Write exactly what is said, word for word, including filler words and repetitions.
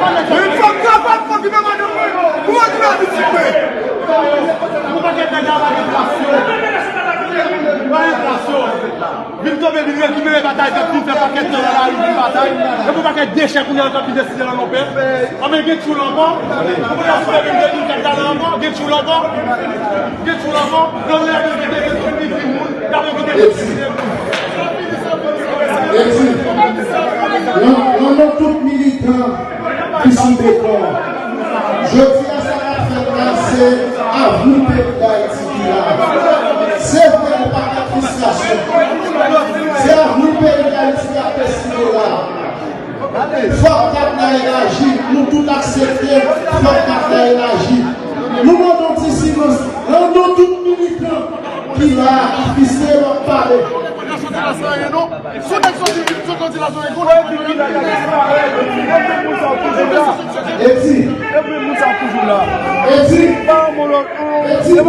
Men yon fanm kapab, fò okipe madanm mwen. Pou okipe pitit mwen. Yon pakèt nèg la pa gen plas yo. Pa gen plas yo. Vin kanpe, vin rekipere batay, k ap fin fè pakèt tan nan lari, vin batay. Epi yon pakèt dechè kounye a k ap vin deside nan non pèp. Anben, gen tchoul ankò. Ou konn ap fè vin de mil kat la ankò, gen tchoul ankò. Gen tchoul ankò. Nan lè yo te gen tout pitit moun, y ap envite tout pitit moun. Eti, nan, nan non tout militan ki sou beton an, jodi a sa k ap fèt la, se avni peyi Dayiti ki la. Se vre, nou pa nan fristrasyon. Se avni peyi Dayiti k ap deside la. Fòk kat la elaji, nou tout aksepte, fòk kat la elaji. Nou mande yon ti silans nan non tout militan ki la, ki se w ap pale. Sou nèg soti, soti la, soti la, Eti, Eti, Eti,